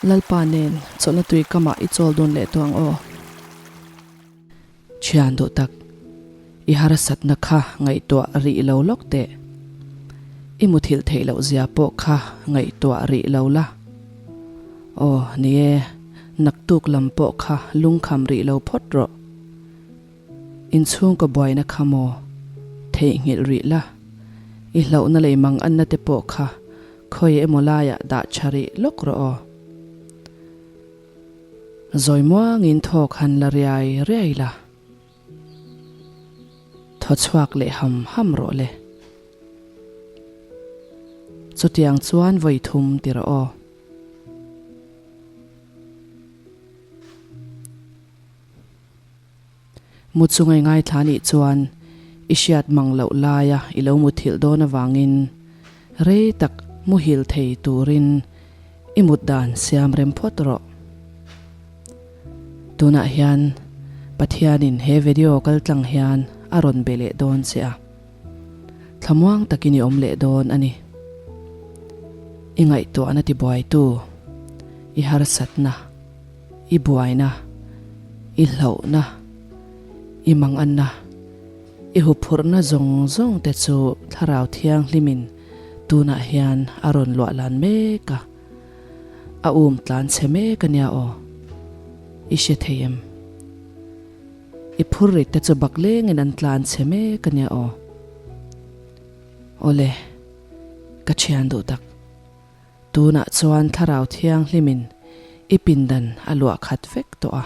Lalpa nen chawlhna tui kamah i chawl dun leh tawh ang aw. Thian duh tak, i harsatna kha ngaihtuah rih lo lawk teh. I muthilh theih loh zia pawh kha ngaihtuah rih lo la. Aw, ni e, naktuk lam pawh kha lungkham rih lo phawt rawh. Inchhungkaw buaina kha maw theihnghilh rih la, i hlauhna lei mang anna te pawh kha khawi emaw laiah dah tha rih lawk rawh aw. Zawi muangin thawk han la riai riai la, thaw chhuak leh ham ham rawh le. Chutiang chuan vawi thum ti rawh aw. Mu chungai ngaithla nih chuan i hriat mang loh laia i lo muthilh dawn avangin rei tak muhil thei turin i mut dan siam rem phawt rawh. Tunah hian Pathianin he video kal tlang hian a rawn be leh dawn che a, thlamuang takin i awm leh dawn a ni. I ngaihtuahna tibuaitu, i harsatna. I buaina, i hlauhna, i manganna, i huphurhna zawng zawng te chu Thlarau Thianghlimin tunah hian a rawn luah lan mek a, a um tlan chhe mek a nia aw. I hre thei em? I phurrit te chu bak lengin an tlan chhe mek a nia aw. Awle, ka thian duh tak. Tunah chuan Thlarau Thianghlimin i pindan a luah khat vek tawh a,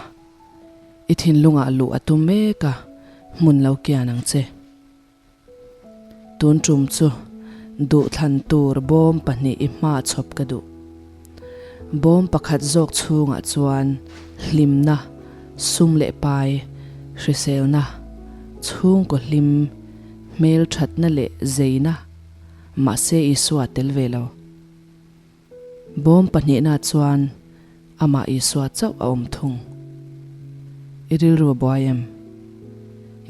i thinlungah luh a tum mek a, hmun lo kian ang che. Tun tum chu duhthlan tur bawm pahnih i hma chhawp ka duh. Bawm pakhat zawk chhungah chuan hlimna, sum leh pai, hriselna, chhungkaw hlim, hmelthatna leh zeina, Mahse Isua tel ve lo. Bawm pahnihna chuan amah Isua chauh a awm thung. I rilru a buai em?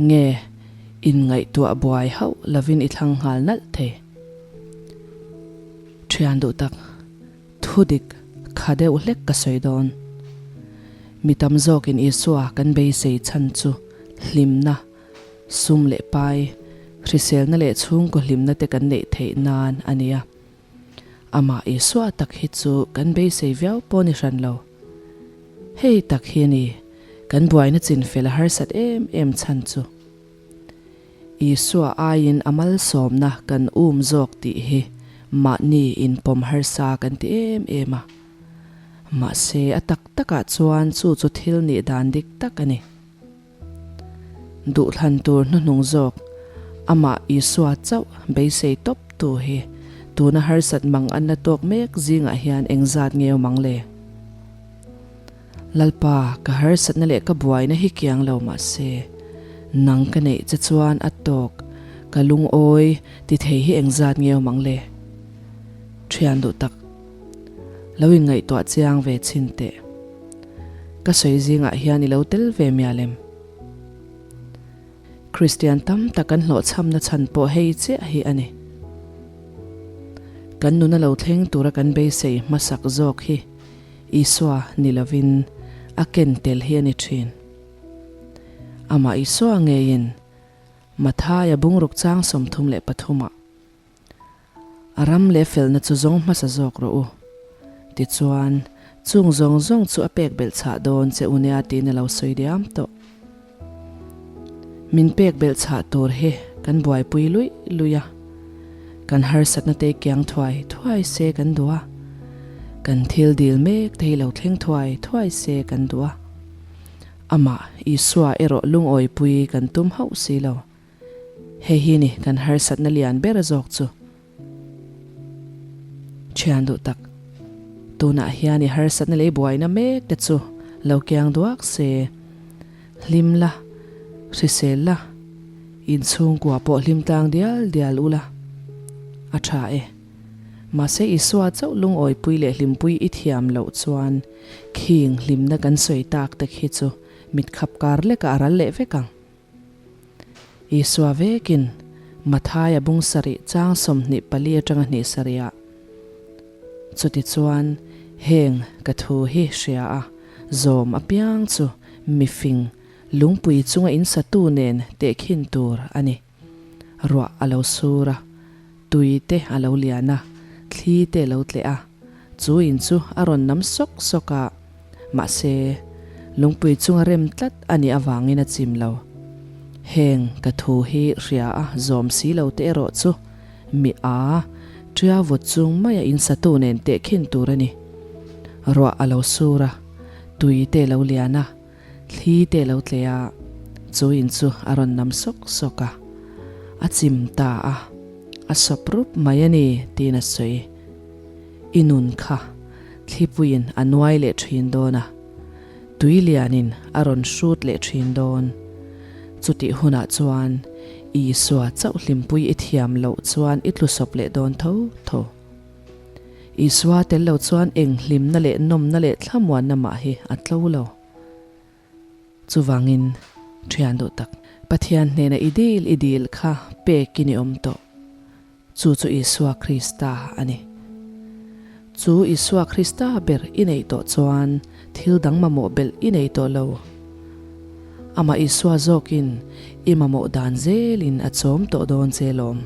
Nge inngaihtuah buai hauh lovin i thlang nghal nalh thei? Thian duh tak, thu dik kha deuh hlek ka sawi dawn. Mi tam zawkin Isua kan beisei chhan chu hlimna, Sum leh pai, hriselna leh chhungkaw hlimna te kan neih theih nan a nia. Amah Isua tak hi chu kan beisei viau pawh ni hran lo. Hei tak hi a ni kan buaina chinfel a harsat em em chhan chu. Isua aiin a malsawmna kan um zawk tih hi mahni inpawm harsa kan ti em em a. Mahse a tak takah chuan chu chu thil nih dan dik tak a ni. Duhthlan tur hnuhnung zawk, amah Isua chauh beisei tawp tu hi tuna harsat mang an la tawk mek zingah hian engzat nge awm ang le? Lalpa, ka harsatna leh ka buaina hi kiang lo mahse, nang ka neih che chuan a tawk, ka lungawi ti thei hi engzat nge awm ang le? Thian duh tak, lo inngaihtuah chiang ve chhin teh. Ka sawi zingah hian i lo tel ve mial em? Kristian tam tak kan hlawhchhamna chhan pawh hei chiah hi a ni. Kan nuna lo thleng tura kan beisei hmasak zawk hi Isua ni lovin a ken tel hi a ni thin. Amah Isua ngeiin Mathaia bungruk chang 33 ah A ram leh felna chu zawng hmasa zawk rawh u. Tichuan, chung zawng zawng chu a pek belh chhah dawn che u nia tiin a lo sawi diam tawh. Min pek belh chhah tur hi kan buaipui luih luih a, kan harsatna te kiang thuai thuai se kan duh a, kan thil dil mek te hi lo thleng thuai thuai se kan duh a. Amah, Isua erawh lungawipui kan tum hauh si lo. Hei hi ni kan harsatna lian ber zawk chu. Thian duh tak, tunah hian i harsatna leh i buaina mek te chu lo kiang duak se. Hlim la, hrisel la, inchhungkua pawh hlim tlang dial dial ula. A tha e. Mahse Isua chauh lungawipui leh hlimpui i thiam loh chuan khing hlimna kan sawi tak te khi chu mitkhap kar lekah a ral leh vek ang. Isua vekin Mathaia bung sarih chang 24 atanga hnih sarihah. Chutichuan, Heng ka thu hi hria a, zawm apiang chu mifing lungpui chunga in satu nen tehkhin tur a ni. Ruah a lo sur a, tui te a lo lian a, thli te a lo tleh a, chu in chu a rawn nam sawk sawk a, mahse, lungpui chunga rem tlat a nih avangin a chim lo. Heng ka thu hi hria a zawm si lo te erawh chu mi a tia vawt chung maia in satu nen tehkhin tur a ni. Ruah a lo sur a, tui te a lo lian a, Thli te lo tle a, chu in chu a rawn nam sawk sawk a, a chim ta a, a sawp rup mai a ni tiin a sawi. I nun kha thlipuiin a nuai leh thin dawn a, tui lianin a rawn hrut leh thin dawn. Chutih hunah chuan Isua chauh hlimpui i thiam loh chuan i tlu sawp leh dawn tho tho. Isua tel lo chuan eng hlimna leh nawmna leh thlamuanna mah hi a tlo lo. Chuvangin, thian duh tak, Pathian hnena i dil i dil kha pekin i awm tawh. Chu chu Isua Krista a ni. Chu Isua Krista ber i neih tawh chuan thil dang mamawh belh i nei tawh lo. Amah Isua zawkin i mamawh dan zelin a chawm tawh dawn che lawm.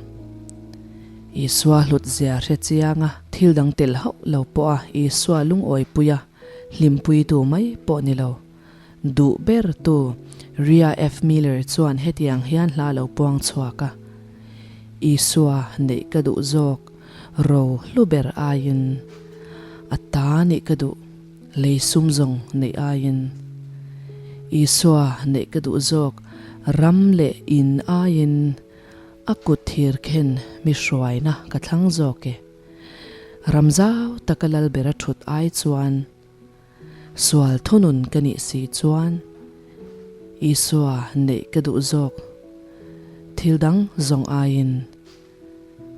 Isua hlut zia hre chiang a, thil dang tel hauh lo pawh a Isua lungawipuia hlimpuitu mai pawh ni lo. Duh bertu Ria F. Miller chuan hetiang hian hla lo puang chhuak a, Isua neih ka duh zawk ro hlu ber aiin, a ta nih ka duh lei sum zawng neih aiin, Isua neih ka duh zawk ram leh in aiin, A kut thir khen mi hruaina ka thlang zawk e. Ram zau taka Lalbera thut ai chuan sual thunun ka nih si chuan Isua neih ka duh zawk. Thil dang zawng aiin,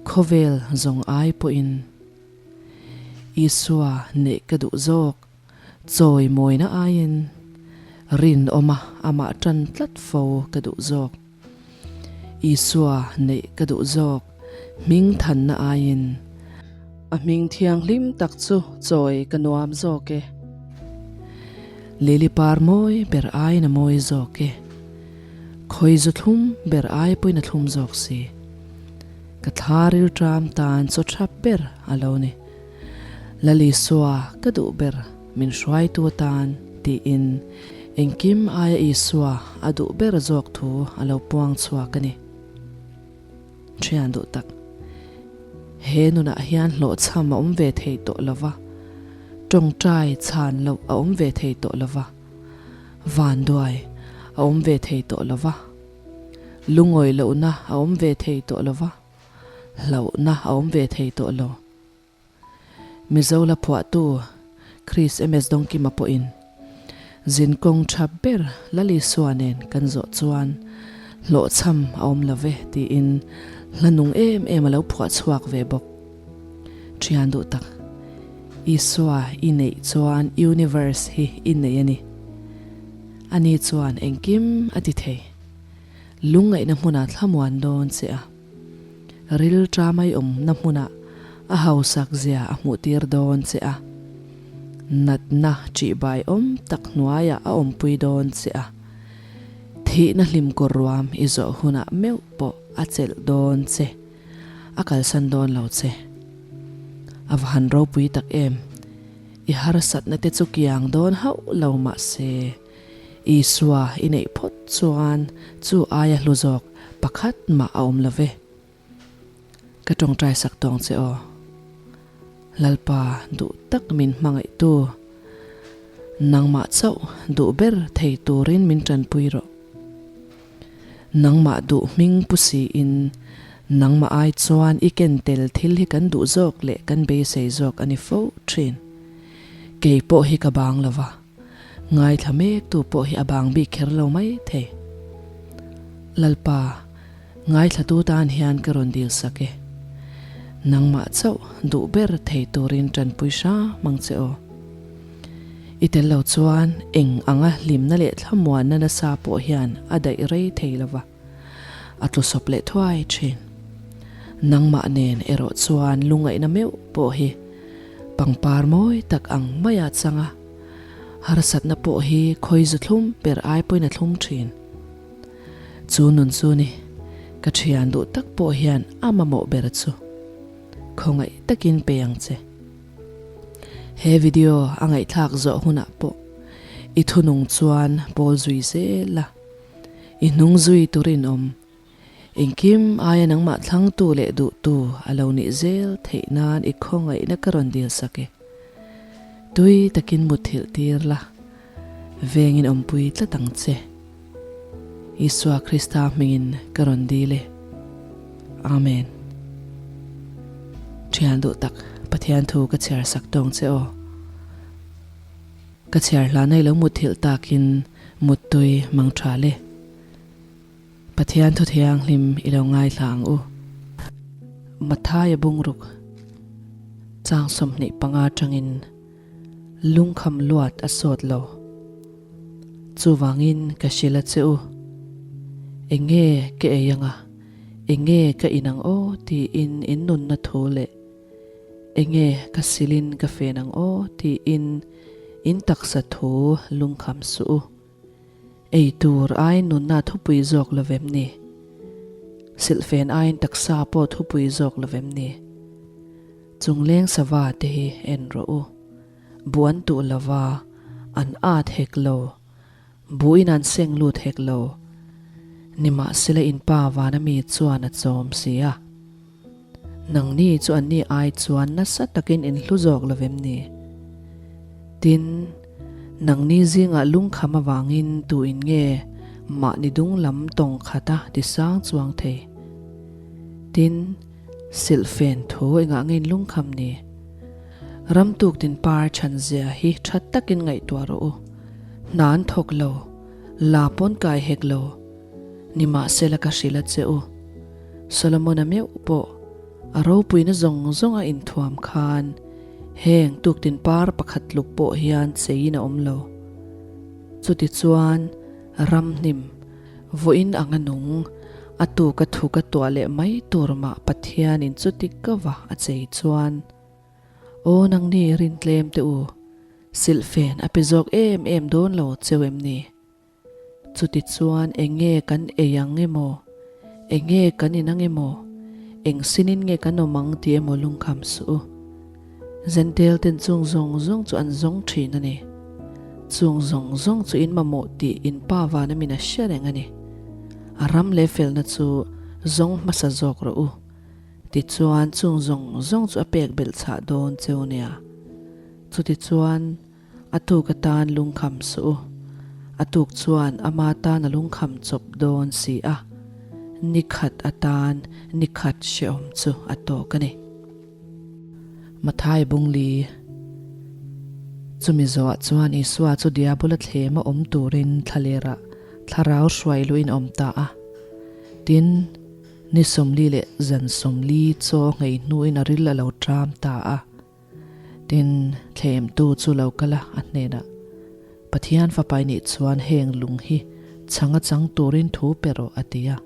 khawvel zawng ai pawhin Isua neih ka duh zawk. Chawi mawina aiin rinawma amah tan tlat fo ka duh zawk. Isua neih ka duh zawk hming thanna aiin. A hming thianghlim tak chu chawi ka nuam zawk e. Lily par mawi ber aiin a mawi zawk e. Khawi zu thlum ber ai pawhin a thlum zawk si. Ka thla rilṭam tan chaw ṭhap ber a lo ni. Lal Isua ka duh ber min hruaitu atan tiin engkim aia Isua a duh ber zawk thu a lo puang chhuak a ni. Thian duh tak, he nunah hian hlawhchham a awm ve thei tawh lo va, tawngtai chhan loh a awm ve thei tawh lo va, vanduai a awm ve thei tawh lo va, lungawi lohna a awm ve thei tawh lo va, hlauhna a awm ve thei tawh lo. Mizo la phuahtu Chris MS Dawngkima pawhin zinkawng tha ber Lal Isua nen kan zawh chuan hlawhchham a awm lo ve tiin hla nung em em a lo phuah chhuak ve bawk. Thian duh tak, Isua i neih chuan universe hi i nei a ni. Ani chuan engkim a ti thei. Lungngaihna hmunah thlamuan dawn che a. Ril ṭamai awmna hmunah a hausak zia a hmuhtir dawn che a, natna ṭihbai awm tak hnuaiah a awmpui dawn che a, thihna hlimkawr ruam i zawh hunah meuh pawh a chelh dawn che, a kalsan dawn lo che. A va han ropui tak em! I harsatna te chu kiang dawn hauh lo mah se, Isua i neih phawt chuan chu aia hlu zawk pakhat mah a awm lo ve. Ka tawngtai sak tawng che aw. Lalpa duh tak min hmangaihtu, nangmah chauh duh ber thei turin min tanpui rawh. Nangmah duh hming pu siin nangmah ai chuan i ken tel thil hi kan duh zawk leh kan beisei zawk a ni fo thin. Kei pawh hi ka bang lo va. Ngaithla mektu pawh hi a bang bik kher lo mai thei. Lalpa, ngaithlatu tan hian ka rawn dil sak e. Nangmah chauh duh ber thei turin tanpui hram ang che aw. I tel lo chuan eng anga hlimna leh thlamuanna nasa pawh hian a daih rei thei lo va, a tlu sawp leh thuai thin. Nangmah nen erawh chuan lungaihna meuh pawh hi. Pangpar mawi tak ang maia chang a, harsatna pawh hi khawi zu thlum ber ai pawhin a thlum thin. Chu nun chu ni, ka thian duh tak pawh hian a mamawh ber chu. Khawngaih takin pe ang che. He video a ngaihthlak zawh hunah pawh i thunung chuan pawl zui zel a, i hnung zui tur inawm. Engkim aia nangmah thlangtu leh duhtu a lo nih zel theih nan i khawngaihna ka rawn dil sak e. Tui takin mutthilh tir la, vengin awmpui tlat ang che. Isua Krista hmingin ka rawn dil e. Amen. Thian duh tak, Pathian thu ka chhiar sak tawng che aw. Ka chhiar hlana i lo mutthilh takin muttui mang tha le. Pathian thu thianghlim i lo ngaithla ang u. Mathaia bungruk chang 25 atangin lungkham luat a sawt lo. Chuvangin ka hrilh a che u, Eng nge ka ei anga, eng nge ka in ang aw tiin in nunna thu leh eng nge ka silin ka fen ang aw tiin in taksa thu lungkham suh u. Ei tur aiin nunna thupui zawk lo vem ni? Silhfen aiin taksa pawh thupui zawk lo vem ni? Chungleng sava te hi en rawh u. Buh an tuh lo va, an at hek lo. Buhin an seng lut hek lo. Nimahsela in pa vana mi chuan a chawm si a. Nangni chu anni ai chuan nasa takin in hlu zawk lo vem ni? Tin, nangni zingah lungkham avangin tuin nge mahni dung lam tawng khata tisang chuang thei? Tin, silhfen thu engah nge in lungkham ni? Ramtuk tin par chhan zia hi tha takin ngaihtuah rawh u. Hna an thawk lo, la pawn kai hek lo. Nimahsela ka hrilh a che u. Solomon-a meuh pawh a ropuina zawng zawng a inthuam khan heng tuktin par pakhat tluk pawh hian cheiin a awm lo. Chutichuan ramhnim vawiin anga nung a tuka thuka tuah leh mai tur mah Pathianin chuti kava a chei chuan, Aw nangni rintlem te u, silhfen a pe zawk em em dawn lo cheu em ni? Chutichuan eng nge kan ei ang emaw, eng nge kan in ang emaw, eng sinin nge kan awm ang tih emaw lungkham suh u. Zentel ten chung zawng zawng chu an zawng thin a ni. Chung zawng zawng chu in mamawh tih in pa vana min a hre reng a ni. A ram leh felna chu zawng hmasa zawk rawh u. Tichuan chung zawng zawng chu a pek belh chhah dawn cheu nia. Chutichuan. A tuk atan lungkham suh u. A tuk chuan ama tan a lungkham chawp dawn si a, ni khat atan ni khat hrehawm chu a tawk a ni. Mathai Bungli Chumi zawhah chuan Isua chu Diabola thlema awm turin thlalerah thlarau hruai luhin a awm ta a. Tin, ni 40 leh zan 40 chaw nghei hnuin a ril a lo ṭam ta a. Tin, thlemtu chu lo kal a, a hnenah, Pathian Fapai nih chuan heng lung hi chhang a chang turin thu pe rawh, a ti a.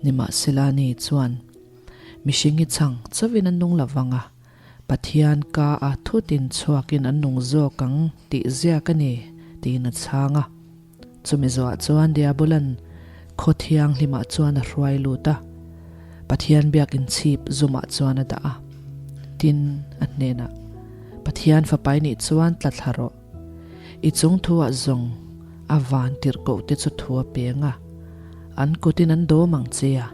Nimahsela ni chuan, Mihring hi chhang chauhin an nung lo vang a, Pathian ka a thutin chhuakin an nung zawk ang tih ziak a ni, tiin a chhang a. Chumi zawhah chuan Diabolan khaw thianghlimah chuan a hruai lut a, Pathian biakin chhip zumah chuan a dah a. Tin, a hnenah, Pathian Fapai nih chuan tla thla rawh. I chung thuah zawng a van tirhkoh te chu thu a peng a, an kutin an dawm ang che a,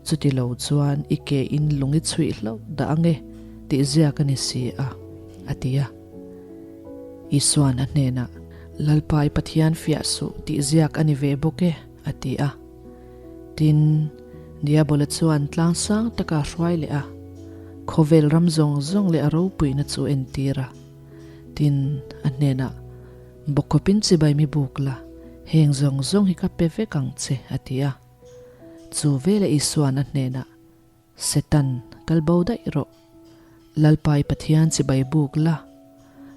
chuti lo chuan i ke in lung i chhuih hlauh dah ang e tih ziak a ni si a, a ti a. Isua'n a hnenah, Lalpa i Pathian fiah suh tih ziak a ni ve bawk e, a ti a. Tin, Diabola chuan tlang sang taka a hruai leh a, khawvel ram zawng zawng leh a ropuina chu a entir a. Tin, a hnenah, Bawkawpin chibai mi buk la, heng zawng zawng hi ka pe vek ang che, a ti a. Chu veleh Isua'n a hnenah, Setan, kal bo daih rawh. Lalpa i Pathian chibai buk la,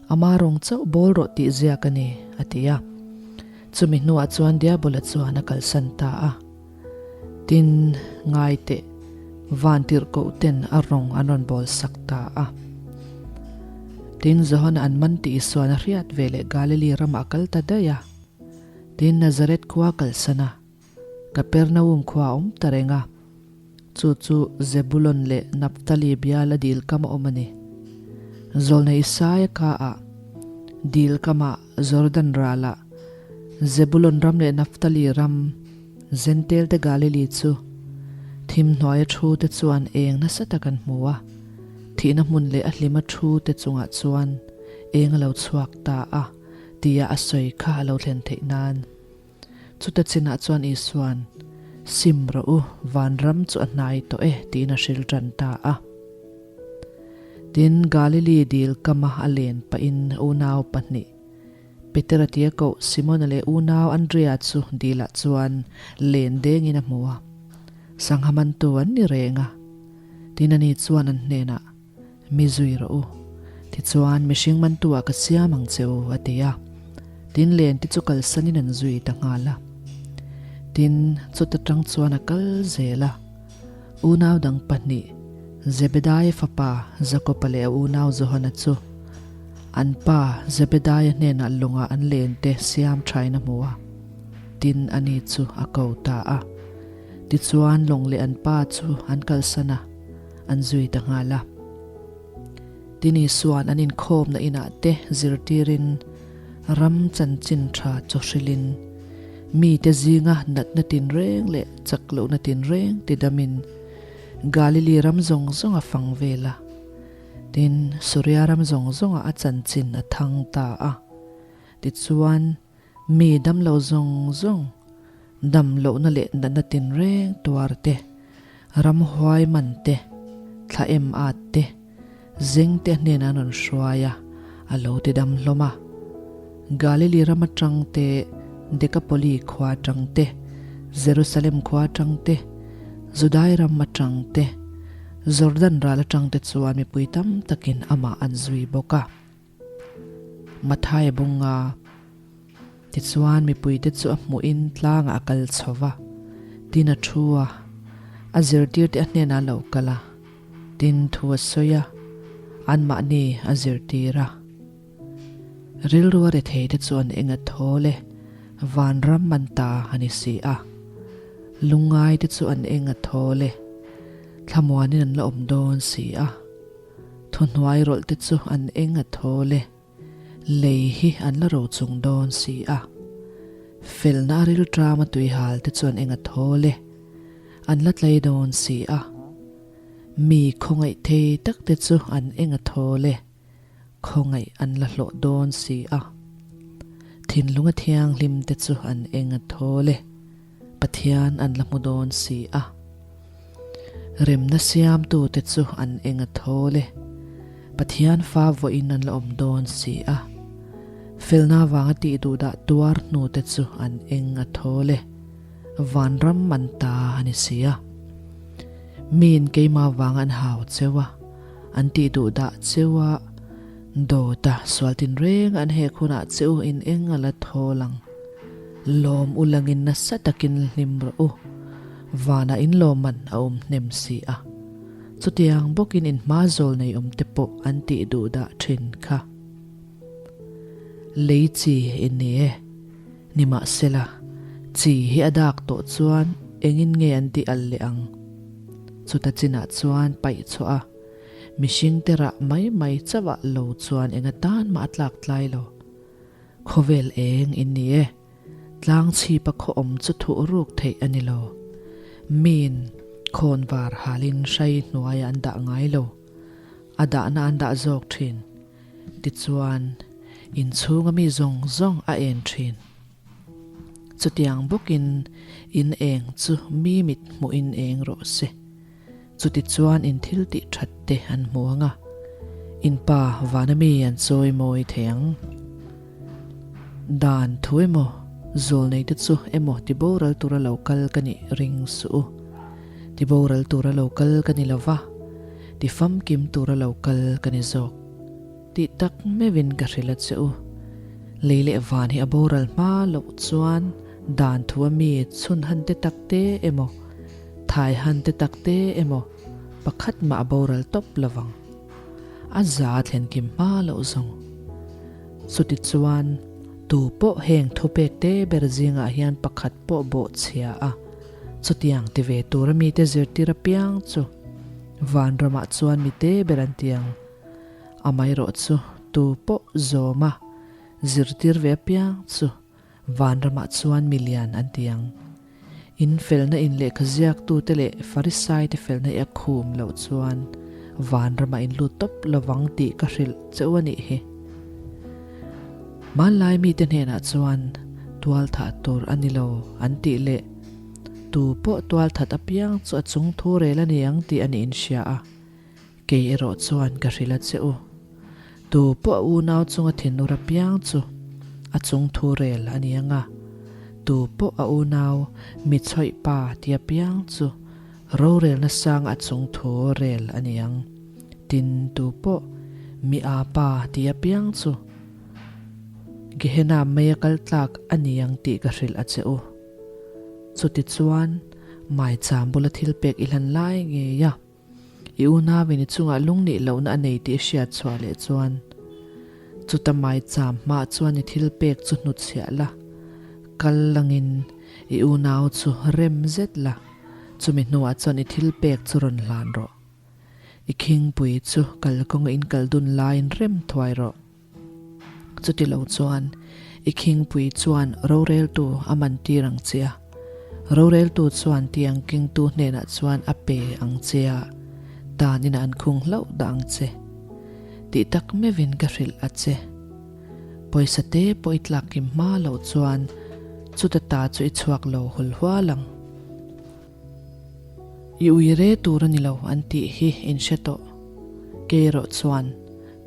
ama rawng chauh bawl rawh tih ziak a ni, a ti a. Chumi hnuah chuan Diabola chuan a kalsan ta a. Tin, ngai teh, van tirhkoh ten a rawng an rawn bawl sak ta a. Tin, Johana an man tih Isua'n a hriat ve leh Galili ramah a kal ta daih a. Tin, Nazareth khua a kalsan a, Kapernaum khua a awm ta reng a. Chu chu Zebulon leh Naphtali biala dil kam a awm a ni. Zawlna Isaia kaah, dil kamah Jordan ralah, Zebulon ram leh Naphtali ram, Zentel te Galili chu thim hnuaia thu te chuan eng nasa tak an hmu a, thihna hmun leh a hlima thu te chungah chuan eng a lo chhuak ta a tia a sawi kha a lo thlen theih nan. Chuta chinah chuan Isua'n, Sim rawh u, vanram chu a hnai tawh e tiin a hril tan ta a. Tin, Galili dil kama a len pahin unau pahnih, Petera tia koh Simona leh unau Andrea chu dilah chuan len dengin a hmu a, sangha mantu an ni reng a. Tin ani chuan an hnenah, Mi zui rawh u. Tichuan mihring mantu ah ka siam ang che u, a ti a. Tin len te chu kalsanin an zui ta nghal a. Tin chuta tang chuan a kal zel a. Unau dang pahnih, Zebedaia fapa Jakoba leh a unau Johana chu an pa Zebedaia hnenah lawngah an lente siam thain a hmu a, tin ani chu a ko ta a. Tichuan lawng leh an pa chu an kalsan a, an zui ta nghal a. Tin Isua'n an inkhawmna inah te zirtirin ram chanchin tha chaw hrilhin mite zinga natna tinreng leh chak lohna tinreng tidamin Galili ram zawng zawng a fang vel a. Tin, Suria ram zawng zawngah a chanchin a thang ta a. Tichuan, mi damlo zawng zawng, dam lohna leh natna tinreng tuar te, ramhuai man te, thla em at te, zeng te hnenah an rawn hruai a, a lo ti dam hlawm a. Galili ram atang te, Dekapoli khua atang te, Jerusalem khua atang te, Judai ram atang te, Jordan ral atang te chuan mipui tam takin amah an zui bawk a. Mathaia bunga Tichuan mipuite chu a hmuhin tlangah a kal chho va, tin a thu a, a zirtirte a hnenah a lo kal a, tin thu a sawi a, anmahni a zirtir a. Rilru a retheite chu an eng a thawl e, vanram an ta a ni si a. Lungngaite chu an eng a thawl e, thlamuanin an la awm dawn si a. Thuhnuai rawlh te chu an eng a thawl e, lei hi an la ro chung dawn si a. Felna a rilṭam a tuihal te chu an eng a thawl e, an la tlei dawn si a. Mi khawngaih thei tak te chu an eng a thawl e, khawngaih an la hlawh dawn si a. Thinlung a thianghlim te chu an eng a thawl e. Pathian an la hmu dawn si a. Remna siamtute chu an eng a thawl e. Pathian fa vawiin an la awm dawn si a. Felna vanga tih duhdah tuar hnute chu an eng a thawl e. Vanram an ta a ni si a. Miin keimah vanga an hau cheu a, an tih duhdah cheu a, dawta sual tinreng an hek hunah cheu in eng a la thawl ang. Lawm u langin nasa takin hlim rawh u, vanah in lawmman a awm hnem si a. Chutiang bawkin in hma zawl nei awm te pawh an tih duh dah thin kha. Lei chi in ni e, nimahsela, chi hi a dak tawh chuan engin nge an tih al leh ang? Chuta chinah chuan paih chhuah a, mihring te rah mai mai chauh ah lo chuan enga tan mah a tlak tlai lo. Khawvel eng in ni e. Tlang chhipa khaw awm chu thuh ruk theih a ni lo. Miin khawnvar halin hrai hnuaiah an dah ngai lo. A dahna an dah zawk thin. Tichuan, inchhunga mi zawng zawng a en thin. Chutiang bawkin in eng chu mi mit hmuhin eng rawh se. Chutichuan in thil tih that te an hmu ang a, in pa vana mi an chawi mawi thei ang. Dan thu emaw, zawlnei te chu emaw ti boral tura lo kal ka nih ring suh u. Ti boral tura lo kal ka ni lo va, ti famkim tura lo kal ka ni zawk. Tih tak meuhin ka hrilh a che u. Lei leh van hi a boral hma loh chuan dan thu a mi chhun han te tak te emaw, thai han te tak te emaw pakhat mah a boral tawp lovang. A za thlen kim hma loh zawng. Chutichuan, tu pawh heng thupek te ber zingah hian pakhat pawh bawh chhia a, chutiang ti ve tura mite zirtir apiang chu vanramah chuan mite ber an ti ang. Amaherawh chu tu pawh zawma zirtir ve apiang chu Vanramah chuan mi lian an ti ang. In felna in lehkha ziaktute leh Farisaite felna i a khum loh chuan vanramah in lut tawp lovang tih ka hrilh che u a nih hi. Hmanlai mite hnenah chuan tualthah tur a ni lo an tih leh tu pawh tualthat apiang chu a chung thu rel a ni ang tih a nih in hria a. Kei erawh chuan ka hrilh a che u. Tu pawh a unau chunga thinur apiang chu a chung thu rel a ni ang a, tu pawh a unau mi chhawih pa ti apiang chu rorelna sang a chung thu rel a ni ang. Tin, tu pawh mi aa pa ti apiang chu Gehenna meia kal tlak a ni ang tih ka hrilh a che u. Chutichuan, maicham bula thil pek i hlan lai ngei a. I unauin i chungah lungnih lohna a nei tih i hriat chhuah leh chuan chuta maicham hmaah chuan i thil pek chu hnutchhiah la, kal langin i unau chu rem zet la, chumi hnuah chuan i thil pek chu rawn hlan rawh. I khingpui chu kalkawnga in kal dun laiin rem thuai rawh. Chuti lo chuan i khingpui chuan roreltu a man tir ang che a, roreltu chuan tiang kengtu hnenah chuan a pe ang che a, tan inah an khung hlauh dah ang che. Tih tak meuhin ka hrilh a che. Pawisa te pawh i tlak kim hma loh chuan chuta ta chu i chhuak lo hul hual ang. I ui re tur a ni lo an tih hi in hre tawh. Kei erawh chuan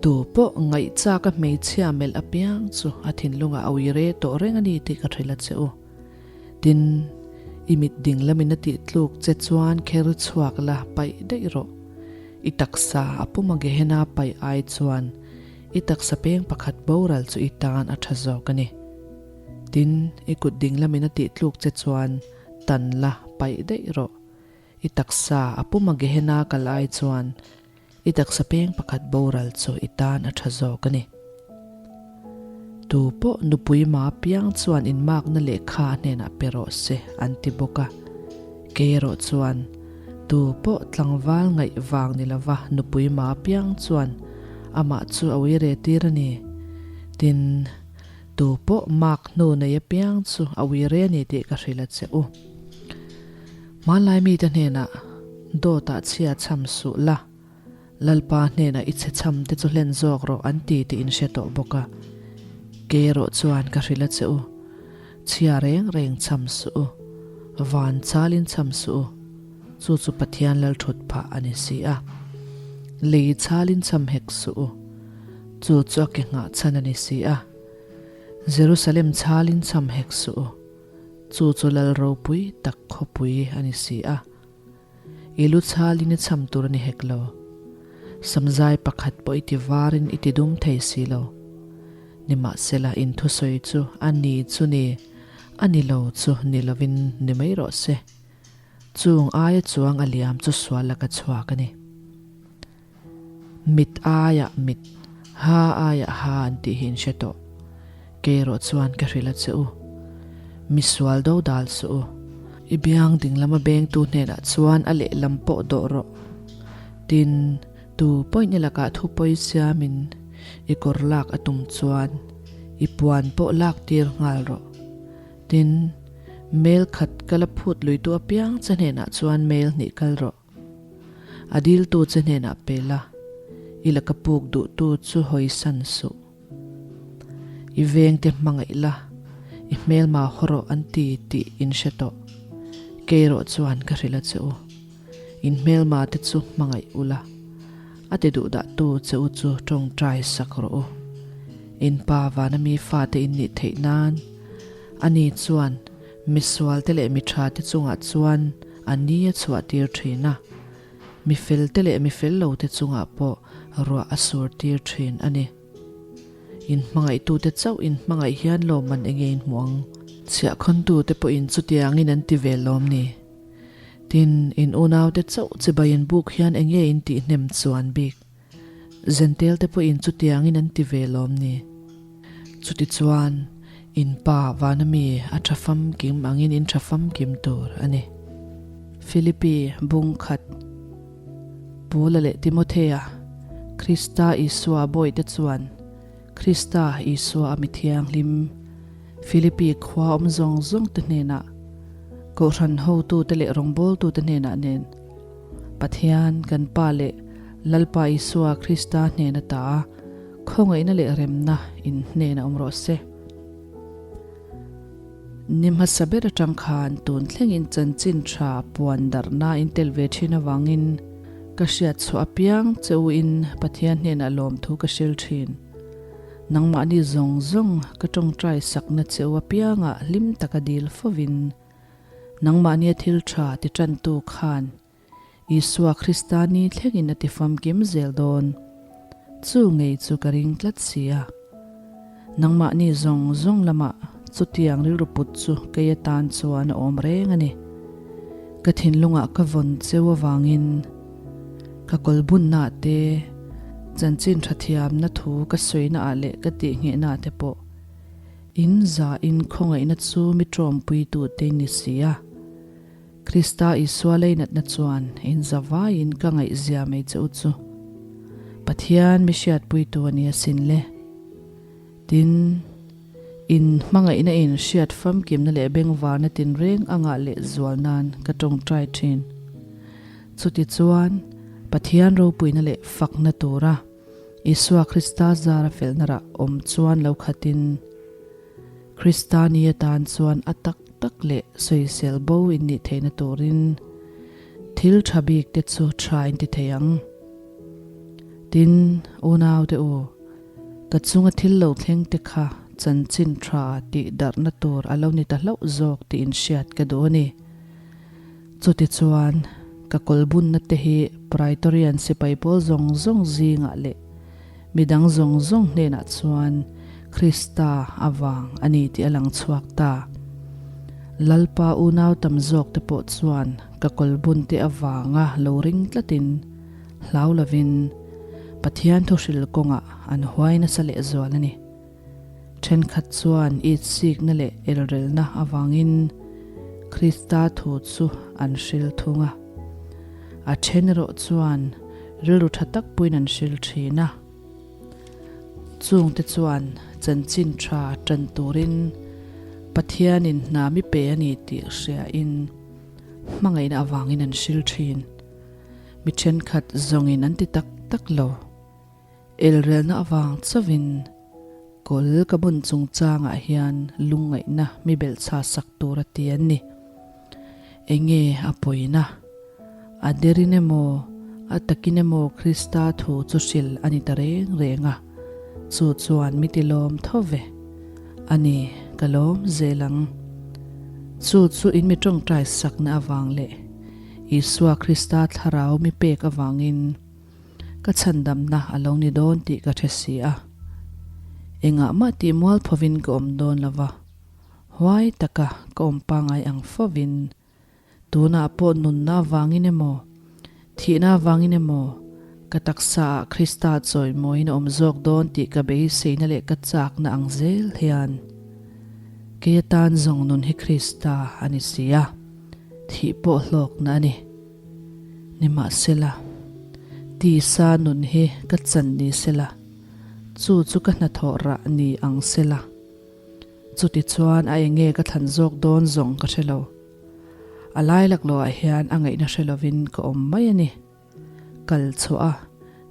Tu pawh ngaihchak a hmeichhia melh apiang chu a thinlungah a ui re tawh reng a ni tih ka hrilh a che u. Tin, i mit ding lamin a tih tluk che chuan kher chhuak la paih daih rawh. I taksa a puma Gehenna paih ai chuan i taksa peng pakhat boral chu i tan a tha zawk a ni. Tin, i kut ding lamin a tih tluk che chuan tan la paih daih rawh. I taksa a puma Gehenna kal ai chuan I taksa peng pakhat boral chu i tan a tha zawk a ni. Tu pawh nupui ma piang chuan inmakna lehkha a hnenah pe rawh se an ti bawk a. Kei erawh chuan tu pawh tlangval ngaih vang ni lova nupui ma piang chuan amah chu a ui re tir a ni. Tin, tu pawh mak hnu nei apiang chu a ui re a ni tih ka hrilh a che u. Hmanlai mite hnenah dawtah chhia chham suh la, Lalpa hnenah i chhe chham te chu hlen zawk rawh an ti tih in hre tawh bawk a. Kei erawh chuan ka hrilh a che u, chhia reng reng chham suh u, van chalin chham suh u, chu chu Pathian lal thut phah a ni si a. Lei chalin chham hek suh u, chu chu a ke nghah chhan a ni si a. Jerusalem chalin chham hek suh u. Chu chu lal ropui tak khawpui a ni si a, i lu chhalin i cham tur a ni hek lo. Samzai pakhat pawh i ti varin i ti dum thei si lo. Nimahsela in thusawi chu a ni chu ni, a ni lo chu ni lovin ni mai rawh se. Chung aia chuang a liam chu sual laka chhuak a ni. Mit aiah mit, ha aiah ha an tih hi in hre tawh. Kei erawh chuan ka hrilh a che u. Mi sual do dal suh u. I biang ding lama bengtu hnenah chuan a lehlam pawh dawh rawh. Tin, tu pawhin i lakah thu pawi siamin i kawr lak a tum chuan i puan pawh lak tir nghal rawh. Tin, mail khat ka la phut luitu apiang che hnenah chuan mail hnih kal rawh. A diltu che hnenah pe la, i laka puk duhtu chu hawisan suh. I vengte hmangaih la, i hmelma haw rawh an ti tih in hre tawh. Kei erawh chuan ka hrilh a che u. In hmelma te chu hmangaih u la, a ti duh dahtu che u chu tawngtai sak rawh u. In pa vana mi fate in nih theih nan, ani chuan misualte leh mi thate chungah chuan A ni a chhuah tir thin a, mi felte leh mi fel lote chungah pawh ruah a sur tir thin a ni. In hmangaihtute chauh in hmangaih hian lawmman enge in hmuh ang? Chhiahkhawntute pawhin chutiangin an ti ve lawm ni? Tin, in unaute chauh chibai in buk hian enge in tihnem chuan bik? Zentel te pawhin chutiangin an ti ve lawm ni? Chutichuan, in Pa vana mi a tha famkim angin in tha famkim tur a ni. Philippi bung khat Paula leh Timothea, Krista Isua bawihte chuan Krista Isua a mi thianghlim Philippi khua awm zawng zawngte hnenah, Kohhran hotute leh rawngbawltute hnenah nen, Pathian kan Pa leh Lalpa Isua Krista hnen ata a khawngaihna leh remna in hnen a awm rawh se. Ni hmasa ber atang khan tun thlengin chanchin tha puan darhna in tel ve thin avangin ka hriat chhuah apiang che u in Pathian hnenah lawmthu ka hril thin. Nangmahni zawng zawng ka tawngtai sakna che u apiangah hlim taka dil fovin Nangmahnia thil tha ti tantu khan Isua Krista ni thlengin a ti famkim zel dawn. Chu ngei chu ka ring tlat si a. Nangmahni zawng zawng lamah chutiang rilru put chu kei atan chuan a awm reng a ni. Ka thinlungah ka vawn cheu avangin ka kawlbunnaah te, chanchin tha thiamna thu ka sawinaah leh ka tihnghehnaah te pawh In za in khawngaihna chu mi ṭawmpuitute in ni si a. Krista Isua leinatna chuan in za vaiin ka ngaihzia mai che u chu Pathian mi hriatpuitu a ni asin le. Tin, in hmangaihna in hriat famkimna leh bengvarna tinreng a ngah leh zual nan ka ṭawngṭai ṭhin. Chutichuan, Pathian ropuina leh fakna tura Isua Krista zara felna rah awm chuan lo khatin, Krista ni atan chuan a tak tak leh sawisel bo in nih theihna turin thil tha bik te chu tha in ti thei ang. Tin, unau te u, ka chunga thil lo thleng te kha chanchin tha tih darhna tur a lo ni ta hlauh zawk tih in hriat ka duh a ni. Chutichuan, ka kawlbunna te hi Praetorian sipai pawl zawng zawng zingah leh midang zawng zawng hnenah chuan Krista avang a ni tih a lang chhuak ta. Lalpa unau tam zawk te pawh chuan ka kawlbun te avanga lo ring tlatin hlau lovin Pathian thuhril kawngah an huai nasa lehzual a ni. Thenkhat chuan itsikna leh elrelna avangin Krista thu chu an hril thung a. A then erawh chuan rilru tha tak puiin an hril thin a. Chungte chuan chanchin tha tan turin Pathianin hna mi pe a ni tih hriain hmangaihna avangin an hril thin. Mi thenkhat zawngin an ti tak tak lo. Elrelna avang chauhin kawl ka bun chungchangah hian lungngaihna mi belhchha sak tur a ti an ni. Enge a pawina? A derin emaw, a takin emaw Krista thu chu hril a ni ta reng reng a, chu chuan mi ti lawm tho ve. A ni, ka lawm zel ang. Chu chu in mi tawngtai sakna avang leh Isua Krista thlarau mi pek avangin, Ka chhandamna a lo ni dawn tih ka hre si a. Engah mah tih mual phovin ka awm dawn lo va, huai taka ka awm pangngai ang fovin, tunah pawh nunna avangin emaw, thihna avangin emaw, ka taksaah Krista chawimawiin a awm zawk dawn tih ka beiseina leh ka chakna ang zel hian kei atan zawng nun hi Krista a ni si a, thih pawh hlawkna a ni. Nimahsela, tisa nun hi ka chan ni sela, chu chu ka hnathawh rah ni ang sela. Chutichuan a enge ka thlan zawk dawn zawng ka hre lo. A lai laklawhah hian a ngaihna hre lovin ka awm mai a ni. Kal chhuah a,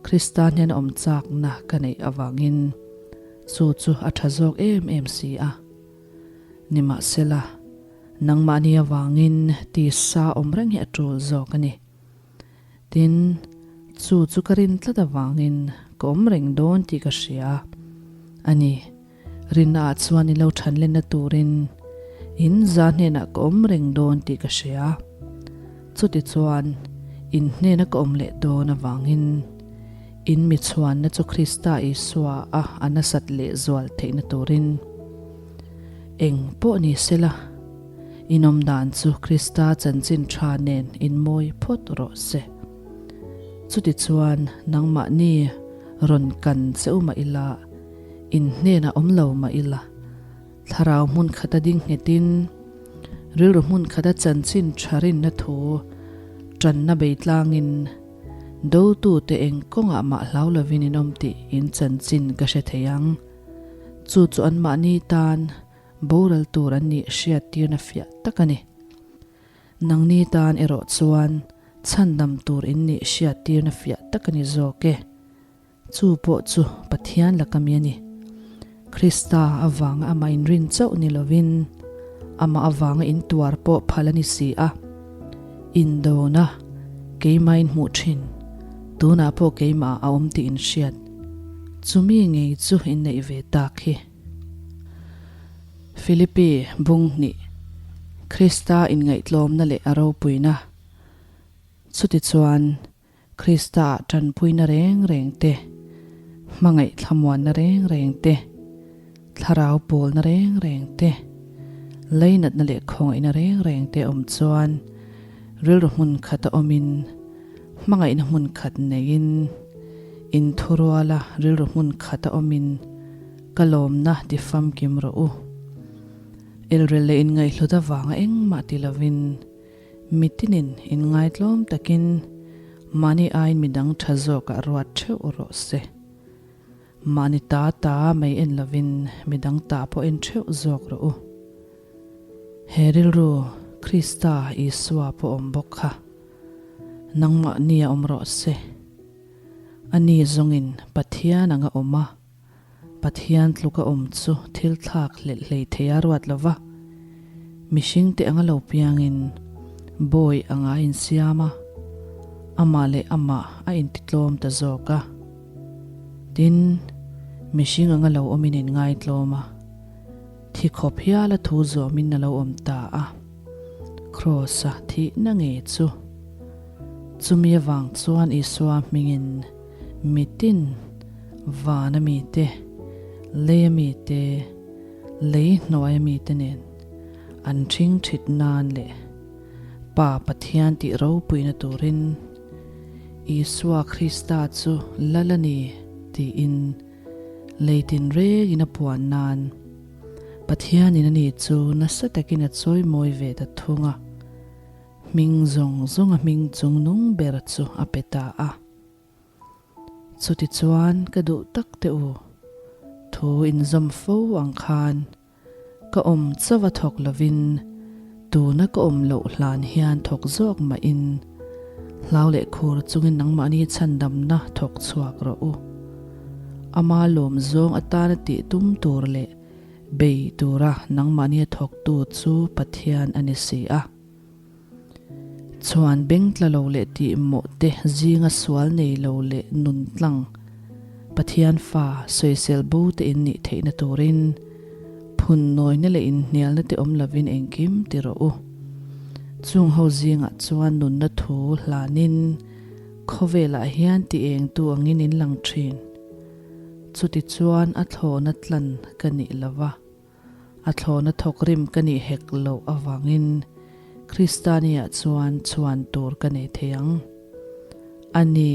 Krista hnen awm chakna ka neih avangin chu chu a tha zawk em em si a. Nimahsela, Nangmahni avangin tisa awm reng hi a tul zawk a ni. Tin, chu chu ka rin tlat avangin ka awm reng dawn tih ka hria a ni. Rinnaah chuan i lo than lenna turin in za hnenah ka awm reng dawn tih ka hria. Chutichuan, in hnena ka awm leh dawn avangin in mi chhuanna chu Krista Isua a a nasat lehzual theihna turin, Eng pawh ni sela, inawm dan chu Krista chanchin tha nen inmawi phawt rawh se. Chutichuan nangmahni Rawn kan che u mah ila, in hnenah awm lo mah ila, thlarau hmun khata ding nghetin, rilru hmun khata chanchin tha rinna thu tanna bei tlangin dotute eng kawngah mah hlau lovin in awm tih in chanchin ka hre thei ang. Chu chu anmahni tan boral tur an nih hriattirna fiah tak a ni. Nangni tan erawh chuan chhandam tur in nih hriattirna fiah tak a ni zawk e. Chu pawh chu Pathian laka mi a ni. Krista avanga amah inrin chauh ni lovin amah avanga intuar pawh phal a ni si a. Indona keimah in hmuh thin, tunah pawh keimah a awm tih in hriat. Chumi ngei chu inneih ve tak hi. Philippi bung hnih, Krista inngaihtlawmna leh a ropuina. Chutichuan, Krista-ah tanpuina reng reng te, hmangaih thlamuanna reng reng te, thlarau pawlna reng reng te, leinatna leh khawngaihna reng reng te awm chuan rilru hmun khata awmin, hmangaihna hmun khat neiin, inthuruala rilru hmun khata awmin, Ka lawmna ti famkim rawh u. Elrel leh inngaihhlut avanga engmah ti lovin, mitinin inngaitlawm takin mahni aiin midang tha zawkah ruat theuh rawh se. Mahni ta ta mai en lovin midang ta pawh en theuh zawk rawh u. He rilru Krista Isua pawh awm bawk kha nangmahnia awm rawh se. Ani zawngin Pathian anga awm a. Pathian tluka awm chu thil thlak hlelh hlei thei a ruat lo va, mihringte anga lo piangin bawi anga a insiam a, amah leh amah a intitlawm ta zawk a. Tin, mihring anga lo awmin inngaitlawm a, thi khawp hiala thu zawmin a lo awm ta a, Kraws-a thihna ngei chu. Chumi avang chuan Isua hmingin mitin Vana mite, leia mite, lei hnuaia mite nen an ṭhing ṭhit nan leh Pa Pathian tih ropuina turin Isua Krista chu Lal a ni tiin lei tinrengin a puan nan Pathianin ani chu nasa takin a chawimawi ve ta thung a, hming zawng zawnga hming chungnung ber chu a pe ta a. Chutichuan ka duh tak teh u, thu inzawm fo ang khan ka awm chauh a thawk lovin tuna ka awm loh hlan hian thawk zawk mahin hlau leh khur chungin nangmahni chhandamna thawk chhuak rawh u. Ama lawm zawng atana tih tum tur leh bei tura nangmahni a thawktu chu Pathian a ni si a. Chuan beng tla lo leh tih mawh te zinga sual nei lo leh nun tlang Pathian fa sawisel bo te in nih theihna turin phun nawina leh inhnialna te awm lovin engkim ti rawh u. Chung ho zingah chuan nunna thu hlanin khawvelah hian ti engtu angin in lang thin. Chutichuan a thlawhna tlan ka nih lova. A thlawna thawkrim ka nih hek loh avangin Kristania chuan chhuan tur ka nei thei ang. A ni,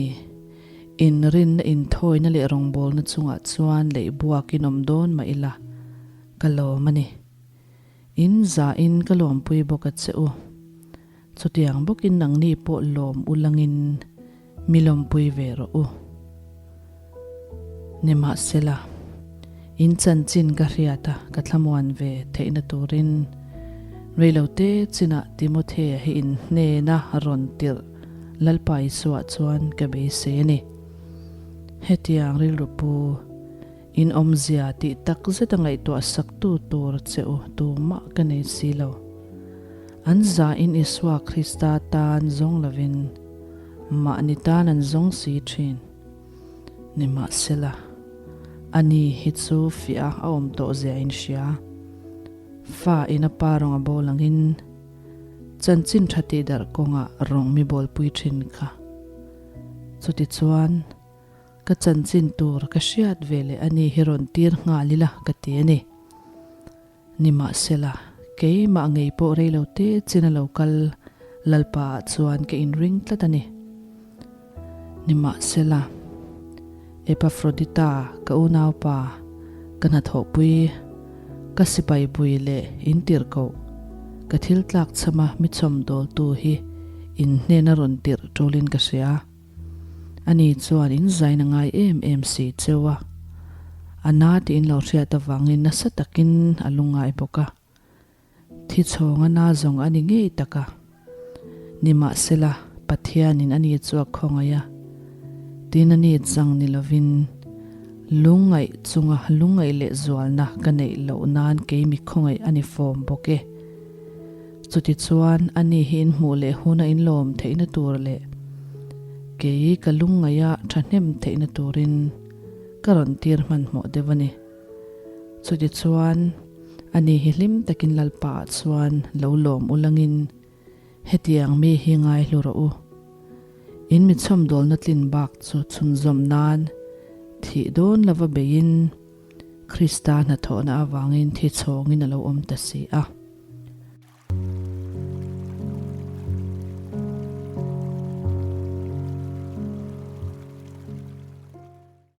inrinna inthawina leh rawngbawlna chungah chuan leihbuakin awm dawn mah ila, ka lawm a ni. In zahin ka lawmpui bawk a che u. Chutiang bawkin nangni pawh lawm u langin mi lawmpui ve rawh u. Nimahsela, in chanchin ka hriat a ka thlamuan ve theihna turin reilote chinah Timothea hi in hnena rawn tirh Lalpa Isua chuan ka beisei a ni. Hetiang rilru pu. In awmzia tih tak zeta ngaihtuah saktu tur che u tumah ka nei si lo. An zahin Isua Krista tan zawng lovin mahni tan an zawng si thin. Nimahsela, ani hi chu fiah a awm tawh zia in hria. Fa in a pa rawng a bawl angin chanchin tha tihdarh kawngah rawng mi bawlpui thin kha. Chutichuan. Ka chanchin tur ka hriat ve leh a ni hi rawn tir nghal ila ka ti a ni. Nimahsela, keimah ngei pawh rei lo te chin a lo kal Lalpa ah chuan ka inring tlat a ni. Nimahsela, Epafrodita, ka unaupa, ka hnathawhpui, ka sipai pui leh in tirhkoh, ka thil tlak chhama mi chhawmdawltu hi in hnena rawn tirh ṭulin ka hria. Ani chuan in zain a ngai em em si cheu a, a na tih in lo hriat avangin nasa takin a lungngai bawk a. Thi chhawng a na zawng a ni ngei tak a. Nimahsela, Pathianin ani chu a khawngaih a, tin ani chang ni lovin lungngaih chunga lungngaih leh zualna ka neih loh nan kei mi khawngaih a ni fawm bawk e. Chutichuan, ani hi in hmuh leh huna in lawm theihna tur leh kei ka lungngaih a thahnem theihna turin ka rawn tir hmanhmawh deuh a ni. Chutichuan, ani hi hlim takin Lalpa ah chuan lo lawm ulangin hetiang mi hi ngaihlu rawh u. In mi chhawmdawlna tlin bak chu chhunzawm nan thih dawn lova beiin Krista hnathawhna avangin thi chhawngin a lo awm ta si a.